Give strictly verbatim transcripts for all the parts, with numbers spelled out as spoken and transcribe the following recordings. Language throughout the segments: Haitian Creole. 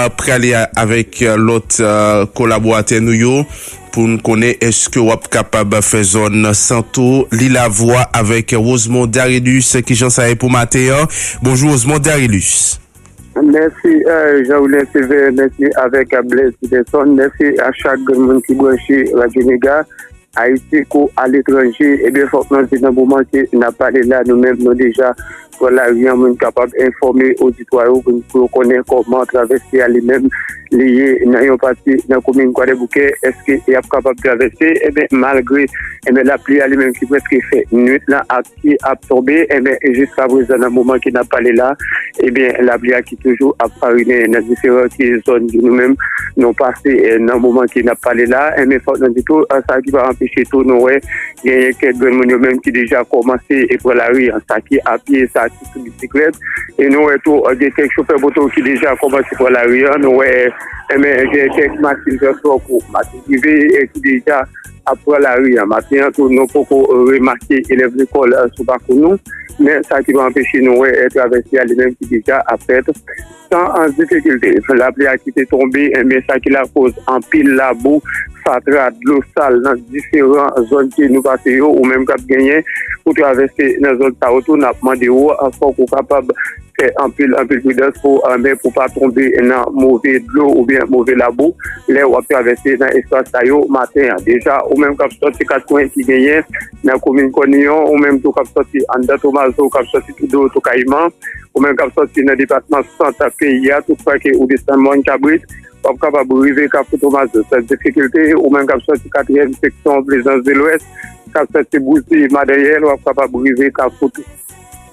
ap prale a- avèk, eh, lòt, eh, kolaboratè nou yo pou n konnen èske w ap kapab fè zòn Santo, Lilavwa avèk Rosemond Darius. Kijan sa ye pou maten an? Bonjou, Rosemond Darius. Mèsi, eh, Jean Wilens Sever, mèsi avèk, eh, Blaise Peterson, mèsi a chak grenn moun ki branche Radyo Mega, Ayiti kou aletranje. Ebyen, fòk nou di nan moman ke n ap pale la, nou menm nou deja pran lari an, moun kapab enfòme oditwa yo pou, pou yo konnen kòman travèse a li menm li ye nan yon pati nan komin Kwadèboukè. Èske y ap kapab travèse? Ebyen, malgre, ebyen, lapli a li menm ki prèske fè nwit la ak ki ap tonbe, enben, jiskaprezan, nan moman ke n ap pale la, ebyen, lapli a ki toujou ap parinen nan diferan ti zòn ke nou menm nou pase, eh, nan moman ke n ap pale la, enben, fòk nou di tou, eh, sa ki pa anpeche tou, nou wè, genyen kèk grenn moun yo menm ki deja kòmanse e pran lari an, sa ki a pye, sa ki sou bisiklèt, e nou wè tou, eh, gen kèk chofè moto ki deja kòmanse pran lari an, nou wè, enben, gen kèk machin transpò kou, machin prive, eh, ki deja ap pran lari an. Maten an tou, nou poko remake elèv lekòl, eh, sou pakou nou, men sa ki pa anpeche nou wè, eh, travèse a li menm ki deja ap fèt san, eh, difikilte. Lapli a ki te tonbe, enben, sa ki lakoz anpil labou, fatra, dlo sal nan diferan zòn ke nou pase yo, ou menm k ap genyen pou travèse nan zòn sa yo tou, n ap mande w, eh, fòk ou kapab fè anpil, anpil pridans pou, eh, men pou pa tonbe nan move dlo oubyen move labou lè w ap travèse nan espas sa yo maten an. Deja, ou menm k ap sòti kat kwen ki genyen nan komin Kòniyon, ou menm tou k ap sòti anndan Tomazo, k ap sòti tou de Oto Kayiman, ou menm k ap sòti nan depatman sant peyi a, tout fwa ke ou desann Mòn Kabrit, w ap kapab rive Kafou Tomazo san difikilte, ou menm k ap sòti katriyèm seksyon Plezans de Lwès, k ap sòti Bouzi Madanyèl, w ap kapab rive Kafou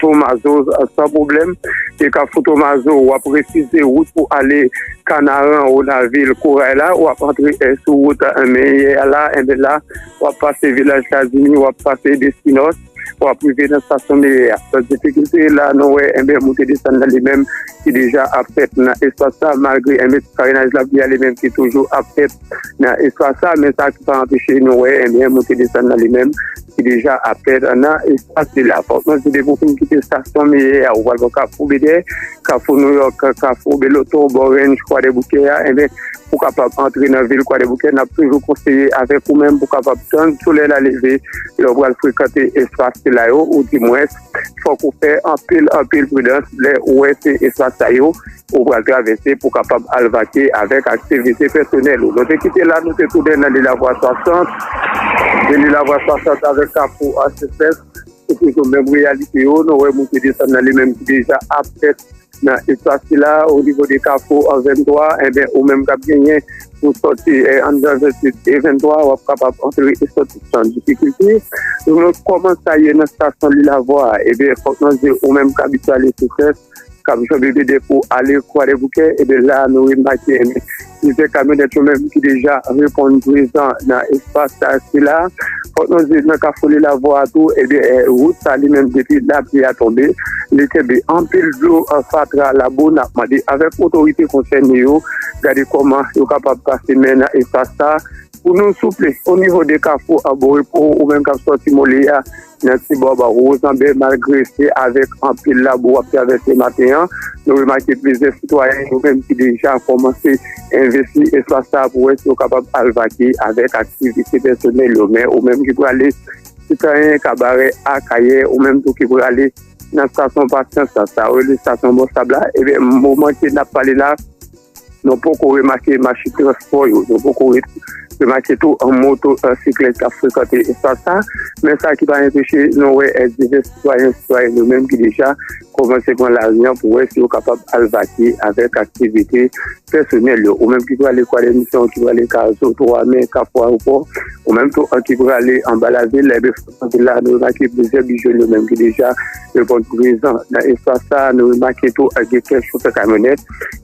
Tomazo san pwoblèm. E Kafou Tomazo, w ap refize wout pou ale Kanaran, Wonavil, Koray la, w ap antre, eh, sou wout, eh, Meyè a la, enben la, w ap pase Vilaj Kazimi, w ap pase Desinòs, w ap rive nan estasyon Meyè a. San difikilte, la, nou wè, enben, moute desann nan li menm ki deja ap fèt nan espas sa, malgre, enben, ti parennaj lapli a li menm ki toujou ap fèt nan espas sa, men sa ki pa anpeche nou wè, enben, moute desann nan li menm ki deja ap fèt nan espas sila. Fòk nou di depi w fin kite estasyon Meyè a, ou pral bò Kafou Bedè, Kafou Nouyòk, Kafou Beloton, bò Ranch Kwadèboukè a, enben, pou kapab antre nan vil Kwadèboukè, n ap toujou konseye avèk ou menm pou kapab tann solèy la leve lè w pral frekante espas sila yo, ou di mwens, fòk ou fè anpil, anpil pridans lè ou wè se espas sa yo ou pral travèse pou kapab al vake avèk aktivite pèsonèl ou. Nou te kite la, nou te tounen nan Lilavwa swasant. De Lilavwa swasant avèk Kafou a Sesès, se toujou menm reyalite yo. Nou wè moute desann nan li menm ki deja ap fèt nan espas sila, o nivo de Kafou an venntwa, enben, ou menm k ap genyen pou sòti, eh, anndan venntuit e venntwa, w ap kapab antre e sòti san difikilte. Nou, nou kòman sa ye nan estasyon Lilavwa a? Ebyen, fòk nou di, ou menm k abitye ale Sesès, k ap janbe Bedè pou ale Kwadèboukè, ebyen, la, nou remake, enben, plizyè kamyonèt yo menm ki deja reponn prezan nan espas sa, sila. Fòk nou di, nan Kafou Lilavwa a tou, ebyen, eh, wout sa li menm depi lapli a tonbe, li kenbe anpil dlo, eh, fatra, labou, n ap mande avèk otorite konsène yo, gade kòman yo kapab pase men nan espas sa. Pou nou, souple, o nivo de Kafou Arbo Repo, ou menm k ap sòti Moliya, nan ti bò ba Wozanbè, malgre se avèk anpil labou w ap travèse maten an, nou remake plizyè sitwayen yo menm ki deja kòmanse envesti espas sa pou wè si yo kapab al vake avèk aktivite pèsonèl yo. Men ou menm ki prale Sitwayen Kabarè Akayè, ou menm tou ki prale nan estasyon Pasyans la, sa yo rele estasyon Bò Sab la, ebyen, moman ke n ap pale la, nou poko remake machin transpò yo, nou poko re- remake tou an moto, an siklèt k ap frekante espas sa, men sa ki pa anpeche nou wè, eh, divès sitwayen, sitwayèn yo menm ki deja kòmanse pran lari an pou wè si yo kapab al vake avèk aktivite pèsonèl yo. Ou menm ki prale Kwadèmisyon, ki prale Kazo, Twa Mè, Kafou Ayewopò, ou menm tou, eh, ki prale anba lavil, ebyen, anpil la, nou remake plizyè bijou yo menm ki deja reponn prezan nan espas sa. Nou remake tou, eh, gen kèk chofè kamyonèt,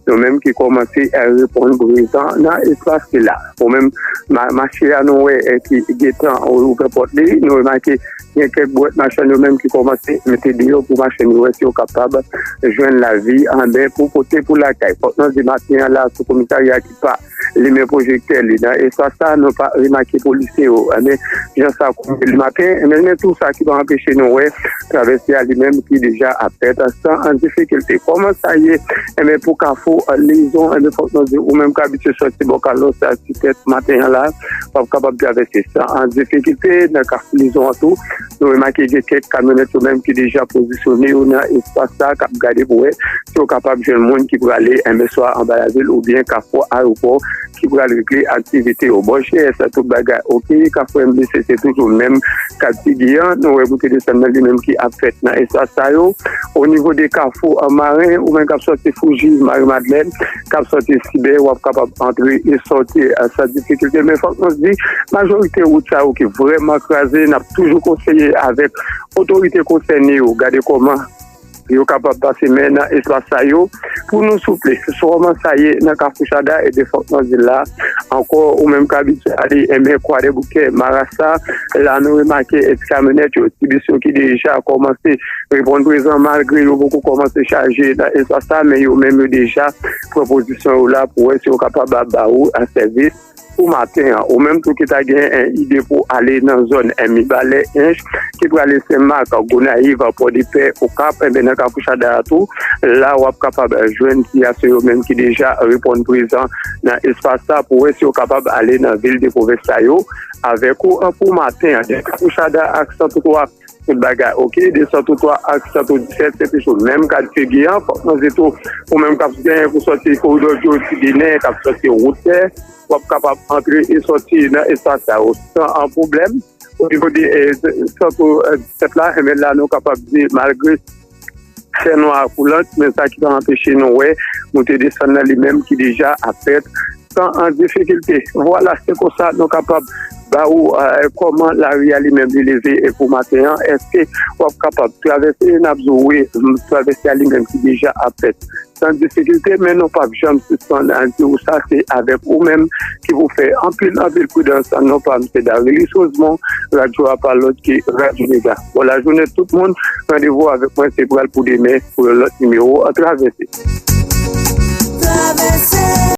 yo menm ki kòmanse, eh, reponn prezan nan espas sila. Ou menm, ma- mache a, nou wè, eh, ki gentan ouvè pòt li, nou remake Gen kèk bwèt machann yo menm ki kòmanse mete deyò pou machann yo wè si yo kapab jwenn lavi anben pou pote pou lakay. Fòk nou di maten an la sou komisarya ki pa limen pwojèktè li nan espas sa, nou pa remake polisye yo. Anben, jan sa kounye li maten, men, men tou sa ki pa anpeche nou wè travèse a li menm ki deja ap fèt san an difikilte. Kòman sa ye? Enben, pou kafou lezon, enben, fòk nou di ou menm k abitye sòti bò Kalos a ti tèt maten an la, w ap kapab travèse san an difikilte nan kafou lezon an tou. Nou remake gen kèk kamyonèt yo menm ki deja pozisyone yo nan espas sa k ap gade pou wè si yo kapab jwenn moun ki prale enben swa anba lavil oubyen kafou ayewopò ki pral regle aktivite yo. Bò G S tout bagay oke, kafou M B C se toujou menm k ap figi an. Nou wè moute desann nan li menm ki ap fèt nan espas sa yo. O nivo de kafou an Maren, ou menm k ap sòti Fouji, Mari Madlèn, k ap sòti Sibè, w ap kapab antre e sòti san difikilte. Men fòk nou di, majorite wout sa yo ki vrèman kraze, n ap toujou konseye avèk otorite konsène yo gade kòman yo kapab pase men nan espas sa yo pou nou souple. Sou kòman sa ye nan Kafou Chada, e de fòk nou di la ankò, ou menm k abitye ale enben Kwadèboukè, Marasa, la nou remake ti kamyonèt yo, ti bis yo ki deja kòmanse reponn prezan malgre yo poko kòmanse chaje nan espas sa, men yo menm yo deja pran pozisyon yo la pou wè si yo kapab ap ba ou sèvis pou maten an. Ou menm tou ki ta gen en ide pou ale nan zòn en Mibalè, Ench, ki prale Senmak, Gonayiv, Pòdepè, Okap, enben nan Kafou Chada a tou, la w ap kapab jwenn siyasyon yo menm ki deja reponn prezan nan espas sa pou wè si yo kapab ale nan vil de pwovens sa yo avèk ou pou maten an. De Kafou Chada ak Santo Twa, tout bagay oke. De Santo Twa ak Santo Disèt, se toujou menm ka figi an. Fòk nou di tou, ou menm k ap genyen pou sòti koridò Jodi Ginen, k ap sòti wout tè, w ap kapab antre e sòti nan espas sa yo san an pwoblèm. O nivo de eh, Santo eh, Disèt la, enben la nou kapab di malgre fè nwa koulant, men sa ki pa anpeche nou wè moute desann nan li menm ki deja ap fèt san an difikilte. Vwala, se konsa nou kapab ba ou eh, kòman lari a li menm li leve e pou maten an. Èske w ap kapab travèse? N ap di w wi, travèse a li menm ki deja ap fèt san difikilte, men nou p ap janm sispann di w sa, se avèk ou menm ki pou fè anpil, anpil pridans. Non pa m se Darili Sozmon, radyo a pa lòt ki Radyo Mega. Bon lajounen tout moun, randevou avèk mwen se pral pou demen pou yon lòt nimewo an travèse.